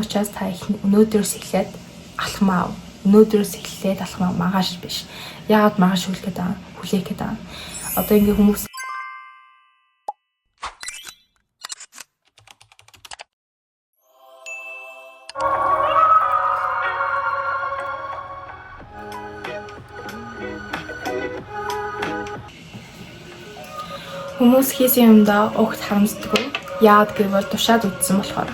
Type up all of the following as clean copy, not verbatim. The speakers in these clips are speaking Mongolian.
Учраас та их өнөөдрөөс эхлээд алхам ав. Өнөөдрөөс эхлээд алхам ав, маргааш биш. Яагаад маргааш хүлээх гээд байгаа? Хүлээх гээд байгаа. Одоо ингээ хүмүүс Хүмүүс хийсэн юмдаа огт харамсдаггүй. Яагаад гэвэл тушаад үзсэн болохоор.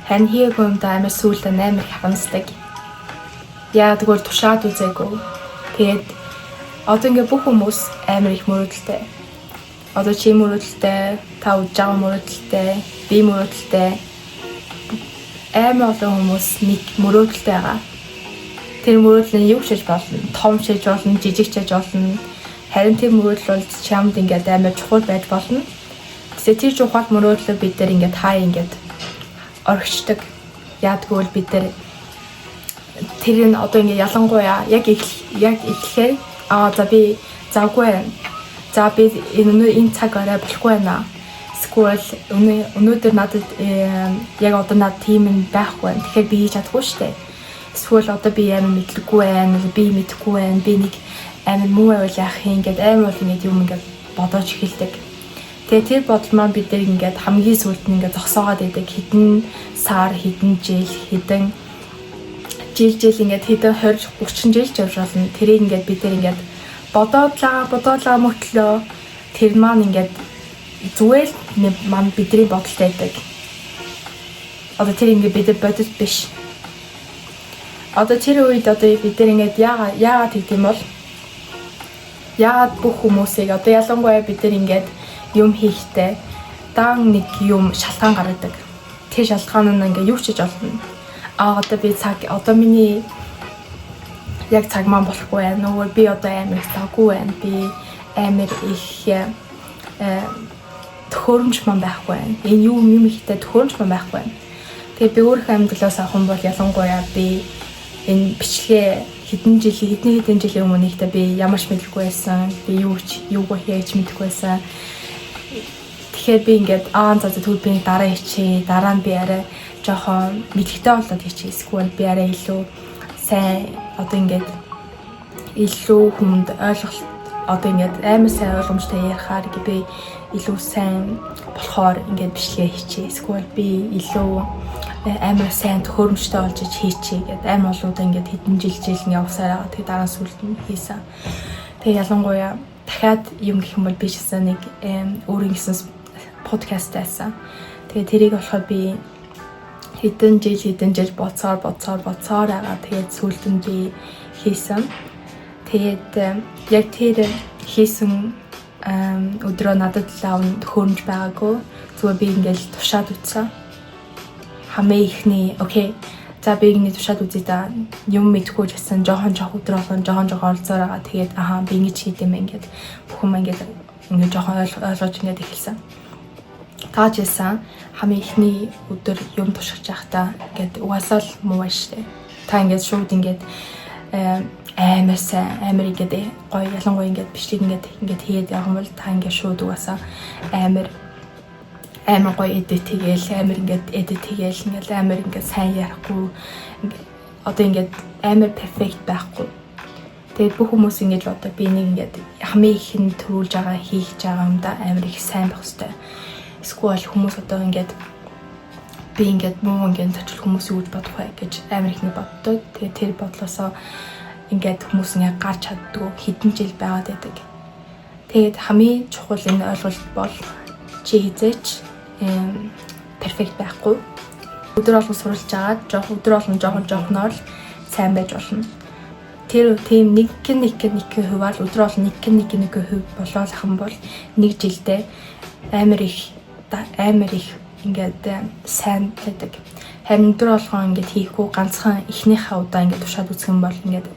Харин хийгээгүй юмдаа амар сүүлдээ амар их харамсдаг. Яагаад гэвэл тушаад үзээгүй. Тэгээд одоо ингээ бүх хүмүүс амар их мөрөөдөлтэй. Одоо чи мөрөөдөлтэй, та үдж байгаа мөрөөдөлтэй, би мөрөөдөлтэй. Амар олон хүмүүс нэг мөрөөдөлтэй байгаа. Тэр мөрөөдөл нь юу ч хийж болно. Том ч хийж болно, жижиг ч хийж болно. Харин тэр мөрөөдөл бол чамд ингээд амар чухал байж болно. Тэгэхээр тэр чухал мөрөөдлөө бид нар ингээд хаа ингээд орхичдаг. Яадгүй бол бид нар тэр нь одоо ингээд ялангуяа яг эхлэхээр за би завгүй байна. За би энэ энэ цаг орой болохгүй байна. Эсвэл өнөөдөр надад яг одоо надад тийм юм байхгүй байна. Тэгэхээр би хийж чадахгүй шүү дээ. Эсвэл одоо би амар мэдлэггүй байна, би мэдэхгүй байна, би нэг амар муу байвал яах юм ингээд амар бол ингээд юм ингээд бодож эхэлдэг. Тэгээ тэр бодол маань бид нар ингээд хамгийн сүүлд нь ингээд зогсоогоод байдаг. Хэдэн сар, хэдэн жил, хэдэн жил ингээд хэдэн 20, 30 жил ч явж болно. Тэрийг ингээд бид нар ингээд бодоодлаа мөртлөө тэр маань ингээд зүгээр л маань бидний бодолтой байдаг. Одоо тэр ингээд бид нар бодит биш. Одоо тэр үед одоо бид нар ингээд яагаад тэгдэм бол яагаад бүх хүмүүсийг одоо ялангуяа бид нар ингээд юм хийхдээ даан нэг юм шалтгаан гаргадаг. Тэр шалтгаан нь ингээд юу ч хийж болно. Одоо би цаг одоо миний яг цаг маань болохгүй байна. Нөгөө би одоо амар их завгүй байна. Би амар их төхөөрөмж маань байхгүй байна. Энэ юм ихтэй төхөөрөмж маань байхгүй байна. Тэгээ би өөрийнхөө амьдралаас авах юм бол ялангуяа би энэ бичлэгээ хэдэн жилийн өмнө ихтэй би ямар ч мэдлэггүй байсан. Би юу ч юугүй хийж мэдэхгүй байсан. Тэгэхээр би ингээд за тэгвэл би дараа хийчихье. Дараа нь би арай жоохон мэдлэгтэй болоод хийчихье. Эсвэл би арай илүү сайн одоо ингээд илүү хүнд ойлголт одоо ингээд амар сайн ойлгомжтой ярихаар би илүү сайн болохоор ингээд бичлэгээ хийчихье. Эсвэл би илүү амар сайн төхөөрөмжтэй болж хийчихье гэд амар олоудаа ингээд хэдэн жил ингээд явсаар байгаа. Тэгээ дараа нь сүүлд нь хийсэн. Тэгээ ялангуяа дахиад юм гэх юм бол би ч гэсэн нэг өөрийн гэсэн подкаст байсан. Тэгээ тэрийг болохоор би хэдэн жил бодсоор байгаа. Тэгээд сүүлд нь би хийсэн. Тэгээд яг тэр хийсэн өдрөө надад лав төхөөрөмж байгаагүй. Зүгээр би ингээд тушаад үтсэн. Хамгийн ихний окей. За би ингэ тушаад үзье да. Юм мэдэхгүй ч гэсэн жоохон өдөр болгон жоохон оролцоор байгаа. Тэгээд би ингэж хийдэм байх ингээд бүх юм ингээд жоохон ойлгож ингээд эхэлсэн. Тааж ясан хамгийн ихний өдөр юм туршиж байхдаа ингээд угаасаа л муу байж штэ. Та ингээд шууд ингээд амар сайн амар ингээд гоё ялангуяа ингээд бичлэг ингээд хийгээд явах юм бол та ингээд шууд угаасаа амар гоё эдит хийгээл амар ингээд эдит хийгээл ингээд амар ингээд сайн ярихгүй одоо ингээд амар перфект байхгүй. Тэгээд бүх хүмүүс ингэж боддог. Би нэг ингээд хамгийн ихэнд төрүүлж байгаа хийх байгаа юм да амар их сайн байх хэвээр. Эсвэл хүмүүс одоо ингээд би ингээд муу ингээд зочил хүмүүс юу гэж бодох вэ гэж амар их нэг боддог. Тэгээд тэр бодлосоо ингээд хүмүүс ингээд гарч чаддгүй хэдэн жил байгаад байдаг. Тэгээд хамгийн чухал энэ ойлголт бол чи хизээч перфект байхгүй. Өдөр болгон суралж агаад жоох өдөр болгон жоохноор л сайн байж болно. Тэр тийм 1.1.1 хувиар өдөр болгон 1.1.1% болоод ах юм бол нэг жилдээ амар их ингээд сайн байдаг. Харин өдөр болгон ингээд хийхгүй ганцхан эхнийхээ удаа ингээд тушаад үзэх юм бол ингээд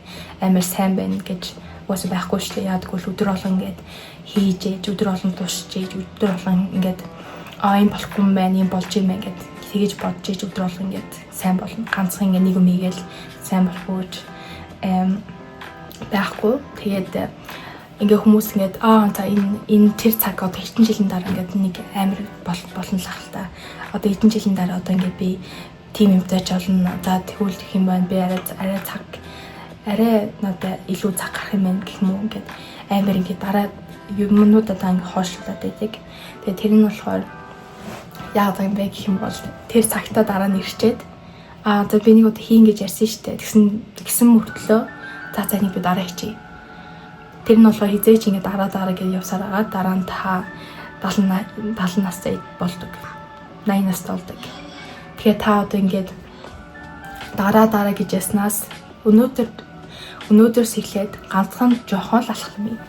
амар сайн байна гэж угаасаа байхгүй шүү дээ. Яадгүй л өдөр болгон ингээд хийж ээж, өдөр болгон туршиж ээж, өдөр болгон ингээд юм болохгүй юм байна, юм болж юм байна гэд тэгэж бодож ээж өдөр болгон ингээд сайн болно. Ганцхан ингээд нэг юм хийгээл сайн болохгүй гэж байхгүй. Тэгээд ингээ хүмүүс ингээд за энэ тэр цаг одоо хэдэн жилийн дараа ингээд нэг амар болно л ах л та. Одоо хэдэн жилийн дараа одоо ингээд би тийм юмтай ч олно. За, тэгвэл гэх юм байна. Би арай арай цаг, арай надад илүү цаг гарах юм байна гэх юм уу, ингээд амар ингээд дараа юмнуудаа та ингээд хойшлуулад байдаг. Тэгээ тэр нь болохоор яагаад юм бэ гэх юм бол тэр цагтаа дараа нь ирчээд, "Аа, за, би нэг удаа хийн гэж ярьсан шүү дээ." Тэгсэн тэгсэн мөртлөө "За за, нэг би дараа хийчихье." Тэр нь болохоор хэзээ ч ингээд дараа дараа гэж явсаар байгаа. Дараа нь та 70 70 настай болдог. 80 настай болдог. Тэгэхээр та одоо ингээд дараа дараа гэж яснаас өнөөдрөөс эхлээд ганцхан жоохон л алхам юм.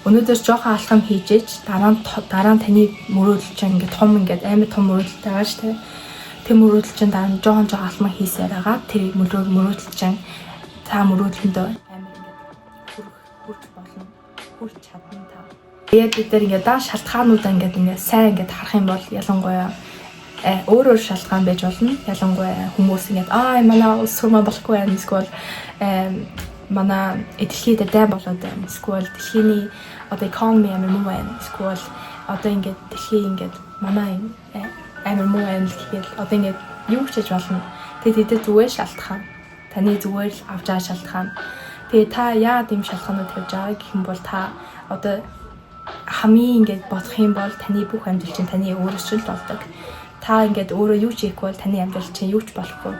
Өнөөдөр жоохон алхам хийж ээж дараа нь таны мөрөөдөл чинь ингээд том, ингээд амар том мөрөөдөлтэй байгаа шүү дээ. Тэр мөрөөдөл чинь дараа нь жоохон жоохон алхам хийсээр байгаа. Тэр мөрөөдөл чинь та мөрөөдлөндөө амар ингээд хүрэх хүрч болно. Хүрч чадна та. Тэгээд бид нар ингээд даа шалтгаануудаа ингээд ингээд сайн ингээд харах юм бол ялангуяа өөр өөр шалтгаан байж болно. Ялангуяа хүмүүс ингээд "Аа, манай улс маань болохгүй байна" эсвэл "Манай дэлхийд дайн болоод байна" эсвэл "Дэлхийн одоо economy амар муу байна" эсвэл одоо ингээд дэлхий ингээд манай амар муу байна гэхэд одоо ингээд юу ч хийж болно. Тэгээд тэд зүгээр шалтгаан. Таны зүгээр л авч байгаа шалтгаан. Тэгээ та яагаад ийм шалтгаанууд тавьж байгаа гэх юм бол та одоо хамгийн ингээд бодох юм бол таны бүх амьдрал чинь таны өөрөөс л болдог. Та ингээд өөрөө юу ч хийхгүй бол таны амьдрал чинь юу ч болохгүй.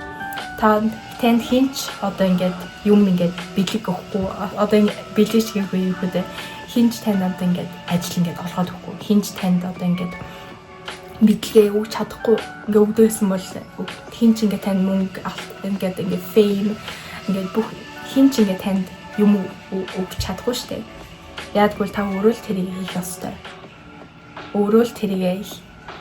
Та танд хэн ч одоо ингээд юм ингээд бэлэг өгөхгүй, одоо бэлэг ч гэхгүй юу хөө, хэн ч танд одоо ингээд ажил ингээд олгоод өгөхгүй, хэн ч танд одоо ингээд мэдлэгээ өгч чадахгүй. Ингээ өгдөөсөн бол хэн ч ингээд танд мөнгө, ингээд ингээд fame, ингээд бүх хэн ч ингээд танд юм өгч чадахгүй шүү дээ. Яагтгүй та өөрөө л тэрийг хийх ёстой. Өөрөө л тэрийг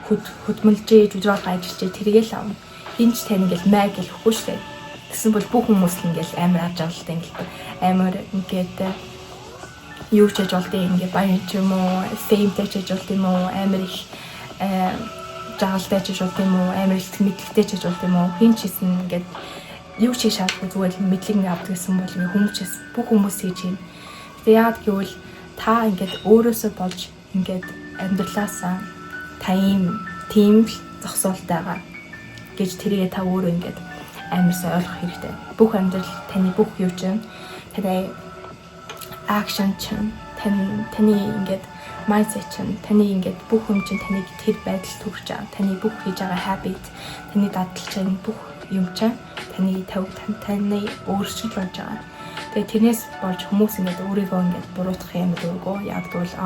хөдөлмөрлөж, өдөр болго ажиллаж тэрийг л авна. Хэн ч тань ингээл маа гэл өгөхгүй шүү дээ. Тэгсэн бол бүх хүмүүс л ингээл амар аж аргалтай, ингээл амар ингээд юу ч хийж болдیں۔ Ингээ баян ч юм уу, fame тэй ч хийж болд юм уу, амар их жаргалтай ч хийж болд юм уу, амар их мэдлэгтэй ч хийж болд юм уу. Хэн ч хийсэн ингээд юу ч хийж шаардлагагүй, зүгээр л мэдлэг ингээ авдаг гэсэн бол ингээ хүмүүс бүх хүмүүс хийж юм. Тэгээ яагаад гэвэл та ингээд өөрөөсөө болж ингээд амьдралаасаа та ийм тийм л зогсоолтой байгаа гэж тэрийгэ та өөрөө ингээд амар сайн ойлгох хэрэгтэй. Бүх амьдрал, таны бүх юу чинь, таны action чинь, таны ингээд mindset чинь, таны ингээд бүх юм чинь таныг тэр байдалд хүргэж байгаа. Таны бүх хийж байгаа habit, таны дадал чинь, бүх юм чинь таны таны өөрчлөлт болж байгаа. Тэгээ тэрнээс болж хүмүүс ингээд өөрийгөө ингээд буруутгах юм дургүй. Яг тэгвэл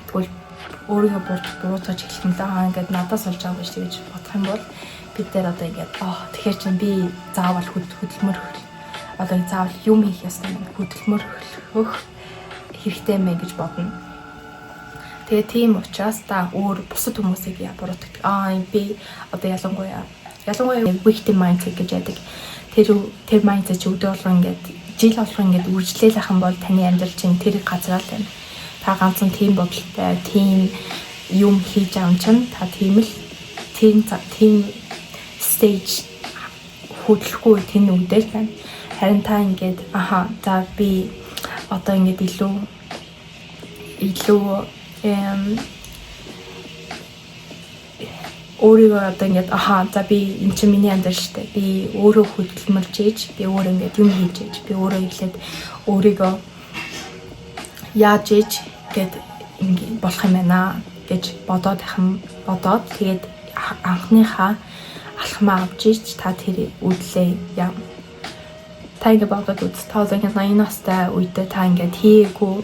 тэгвэл өөрийгөө буруутгаж эхлэх юм л аа, ингээд надаас болж байгаа биш гэж бодох юм бол бид нар одоо ингээд тэгэхээр чинь би заавал хөдөлмөр, одоо заавал юм хийх ёстой юм, хөдөлмөрлөх хэрэгтэй мэн гэж бодно. Тэгээ тийм учраас та өөр бусад хүмүүсийг буруутгадаг. Би одоо ялангуяа ялангуяа victim mindset гэж яадаг. Тэр тэр mindset чи өдөр болгон ингээд жил болгон ингээд үргэлжлээл ах юм бол таны амьдрал чинь тэр газраа л байна. Та ганцхан тийм бодолтой, тийм юм хийж байгаа юм чинь та тийм л тийм тийм stage хөдлөхгүй тэн үедээ л байна. Харин та ингээд аха, за, би одоо ингээд илүү илүү өөрийгөө одоо ингээд аха, за, би эн чинь миний амьдрал шүү дээ. Би өөрөө хөдөлмөрлж ээж, би өөрөө ингээд юм хийж ээж, би өөрөө эхлээд өөрийгөө яаж ээж гэд ингээд болох юм байна гэж бодоод ахын бодоод тэгээд анхныхаа алхмаа авч иж та тэр үдлээ ям. Та ингэ бодоод үз. Та одоо ингэ 80 настай үедээ та ингээд хийгээгүй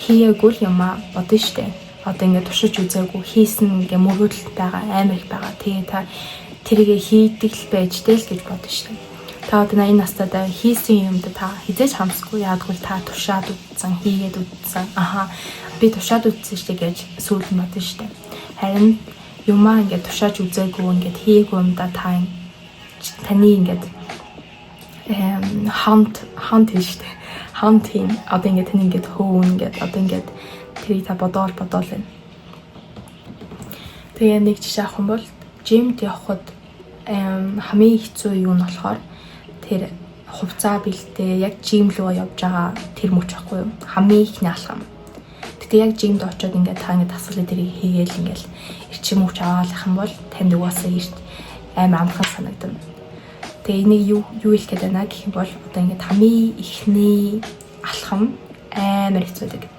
хийгээгүй л юм а бодно штэ. Одоо ингээд туршиж үзээгүй, хийсэн ингээ мөрөөдөл байгаа, амар их байгаа. Тэгээ та тэрийгэ хийдэг л байж тэл гэж бодно штэ. Та одоо 80 настайдаа хийсэн юмд та хэзээ ч харамсахгүй. Яагтгүй та туршаад үзсэн, хийгээд үзсэн. Аха, би туршаад үзсэн штэ гэж сүүл нь бодно штэ. Харин юмаа ингээд туршааж үзээгүй, ингээд хийгээгүй юмдаа та таны ингээд hunt hunt хийж штэ. Hunt хийн. Одоо ингээд таны ингээд хөөн ингээд одоо ингээд тэрийг та бодоол бодоол байна. Тэгээ нэг жишээ авах юм бол gym д явхад хамгийн хэцүү юу нь болохоор тэр хувцаа бэлтээ яг gym руу явж байгаа тэр мөч байхгүй юу? Хамгийн ихний алхам. Гэтэ яг gym д очиод ингээд та ингээд дасгалын тэрийг хийгээл ингээд эрчим хүч аваалах юм бол танд угаасаа эрт Амар амархан санагдана. Тэгээ энийг юу хэлэх гээд байна гэх юм бол одоо ингээд хамгийн эхний алхам амар хэцүү байдаг.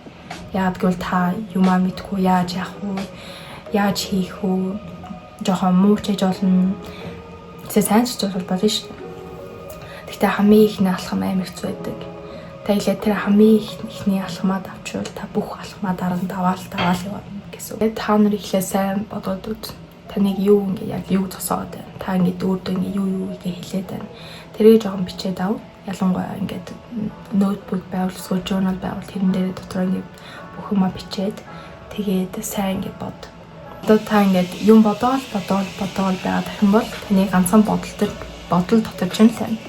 Яагаад гэвэл та юмаа мэдэхгүй, яаж яах вэ? Яаж хийх вэ? Жоохон муучаж болно. Тэгээ сайн ч зүйл болно шүү дээ. Гэхдээ хамгийн эхний алхам амар хэцүү байдаг. Та илээ тэр хамгийн эхний алхмаа давчвал та бүх алхмаа дараа нь даваал даваал явна гэсэн. Тэгээд та нар эхлээ сайн бодоод үз. Таныг юу ингээ яг юу зогсоогоод байна. Та ингээд өөртөө ингээ юу юу ингээ хэлээд байна. Тэрийг жоохон бичээд ав. Ялангуяа ингээд notebook байвал, эсвэл journal байвал тэрэн дээр дотор ингээ бүх юмаа бичээд, тэгээд сайн ингээ бод. Одоо та ингээд юм бодоол бодоол бодоол байгаад ах юм бол таны ганцхан бодол төр бодол дотор ч юм л байна.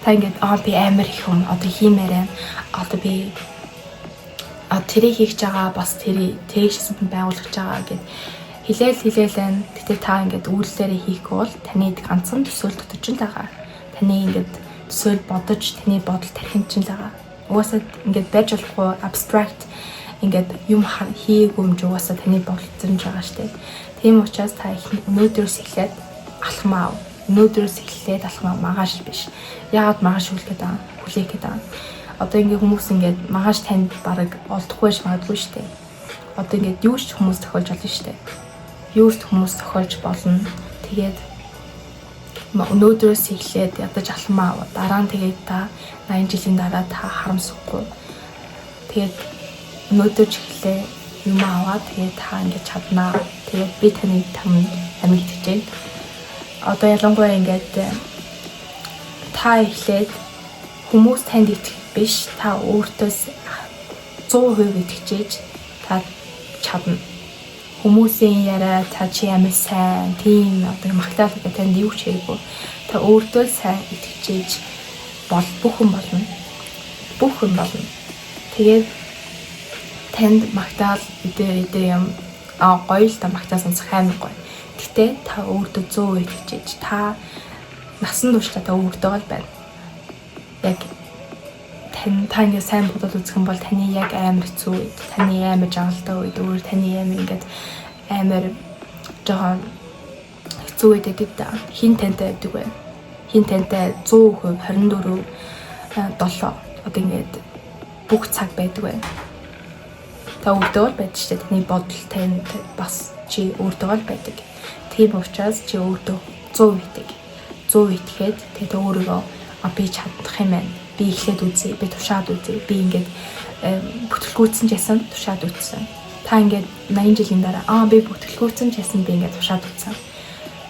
Та ингээд "Аа, би амар их юм одоо хиймээр байна. Одоо би тэрийг хийх байгаа, бас тэрийг шисэнд байгуулах байгаа" гэд хэлээл хэлээл байна. Гэтэ та ингээд үйлдэлээрээ хийхгүй бол таны ганцхан төсөөл дотор ч л байгаа. Таны ингээд төсөөл бодож, таны бодол тархинд ч л байгаа. Угаасаа ингээд байж болохгүй abstract, ингээд юм хийгээгүй юм ч угаасаа таны бодол зэрэг байгаа штэ. Тийм учраас та их өнөөдрөөс эхлээд алхмаа ав. Өнөөдрөөс эхлээд алхмаа, маргааш биш. Яагаад маргааш хүлэх гээд байгаа? Хүлээх гээд байгаа. Одоо ингээд хүмүүс ингээд маргааш танд бараг олдохгүй байж магадгүй штэ. Одоо ингээд юу ч хүмүүс тохиолж болно штэ. Юу ч хүмүүс тохиолж болно. Тэгээд өнөөдрөөс эхлээд ядаж алхмаа ав. Дараа нь тэгээд та 80 жилийн дараа та харамсахгүй. Тэгээд өнөөдөр ч эхлээ юм аваад, тэгээд та ингэж чаднаа. Тэгээд би таны тамд амийг итгэж байна. Одоо ялангуяа ингээд та эхлээд хүмүүс танд итгэх биш, та өөртөө 100% итгэжээж та чадна. Хүмүүсийн яриа, та чи амар сайн, тийм одоо магтаал гэх танд юу ч хэрэггүй. Та өөртөө сайн итгэжээж бол бүх юм болно. Бүх юм болно. Тэгээд танд магтаал эдээ эдээ юм гоё л та, магтаал сонсох амар гоё. Гэтэ та өөртөө 100% итгэжээж, та насан туршдаа та өөртөө л байна. Яг тань та ингээд сайн бодоод үзэх юм бол таны яг амар хэцүү үед, таны амар жаргалтай үед, өөр таны амар ингээд амар жоохон хэцүү үед байдаг да. Хэн тантай байдаг вэ? Хэн тантай 100% 24 7 одоо ингээд бүх цаг байдаг вэ? Та өөртөө л байдаг шүү дээ. Таны бодол танд бас чи өөртөө л байдаг. Тийм учраас чи өөртөө 100 итэг. 100 итгэхэд тэгээд өөрийгөө би чадах юм байна. Би эхлээд үзье, би туршаад үзье. Би ингээд бүтэлгүйтсэн ч ясан туршаад үзсэн. Та ингээд 80 жилийн дараа би бүтэлгүйтсэн ч ясан би ингээд туршаад үзсэн.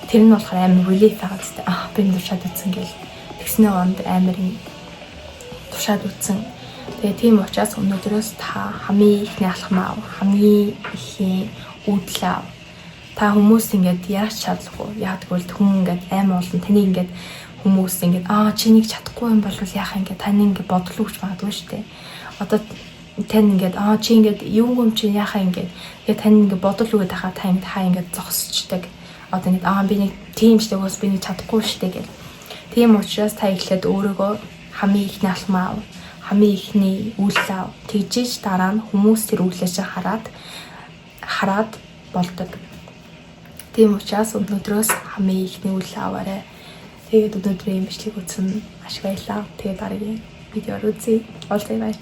Тэр нь болохоор амар relief байгаа зү. Би туршаад үзсэн гэл. Тэгснээ онд амар туршаад үзсэн. Тэгээ тийм учраас өнөөдрөөс та хамгийн эхний алхмаа ав, хамгийн ихийн үйлдэл ав. Та хүмүүс ингээд яаж чадахгүй. Яг тэгвэл хүн ингээд амар олон таны ингээд хүмүүс ингээд чи нэг чадахгүй юм бол яах, ингээд таны ингээд бодол өгч магадгүй шүү дээ. Одоо тань ингээд чи ингээд юм юм чи яхаа ингээд тэгээ тань ингээд бодол өгöd байхаа та ингээд зогсчдаг. Одоо ингээд би нэг тийм штэ, уус би нэг чадахгүй штэ гэл. Тийм учраас та эхлээд өөрийгөө хамгийн эхний алхмаа ав, хамгийн эхний үйлдэл ав. Тэгжээж дараа нь хүмүүс тэр үйлдэлээ хараад хараад болдог. Тийм учраас өнөөдрөөс хамгийн эхний үйлдэл аваарай. Тэгээд өнөөдрийн бичлэг үзсэн маш баярлалаа. Тэгээд дараагийн видеоор үзье. Уулзъя, баярлалаа.